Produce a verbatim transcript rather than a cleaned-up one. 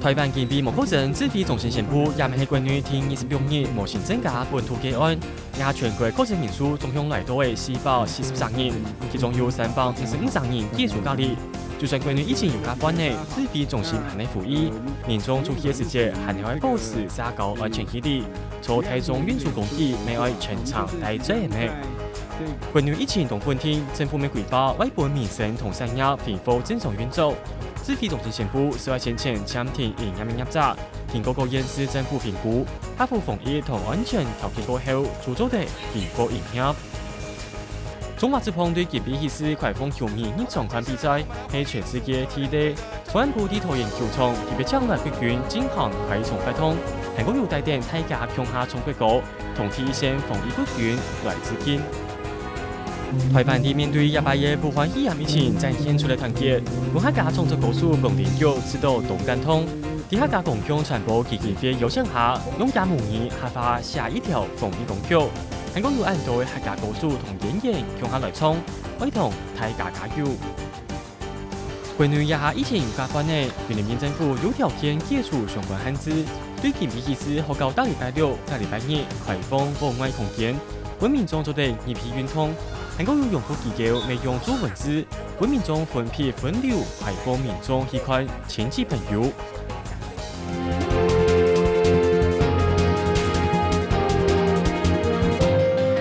臺灣今晡日無確診指揮中心宣布，這乜係國內第二十六日無新增加本土個案，這下全國確診人數總共來到了四百四十三人，其中有三百五十五人解除隔離。就算國內疫情有較緩呢，指揮中心還係呼籲，民眾出去个時節還係愛保持社交安全距離，坐大眾運輸工具乜愛全程戴嘴仔。國內疫情當穩定，政府乜規劃愛分民生同產業恢復正常運作。指揮中心宣布，係愛先前暫停營業个業者， 經過各縣市政府評估，合乎防疫同安全條件過後，就做得恢復營業。中華職棒對今晡日起勢開放球迷入場看比賽，係全世界第一例。昨暗晡在桃園球場特別請來國軍進行開場活動，還過有帶等大家共下唱國歌，同第一線防疫國軍來致敬。 臺灣在面對這擺个武漢肺炎疫情展現出來團結，分客家創作歌手黃連煜試著當感動。在客家公共傳播基金會邀請下，用厥母語客話寫一條防疫歌曲，還過有恁多个客家歌手同演員共下來唱，愛同大家加油。國內這下疫情有較緩呢，雲林縣政府有條件解除相關限制，對今晡日起勢學校逐禮拜六、逐禮拜日開放戶外空間，分民眾做得入去運動。還過有用戶機構乜用注文字，分民眾分批分流開放民眾去看親戚朋友。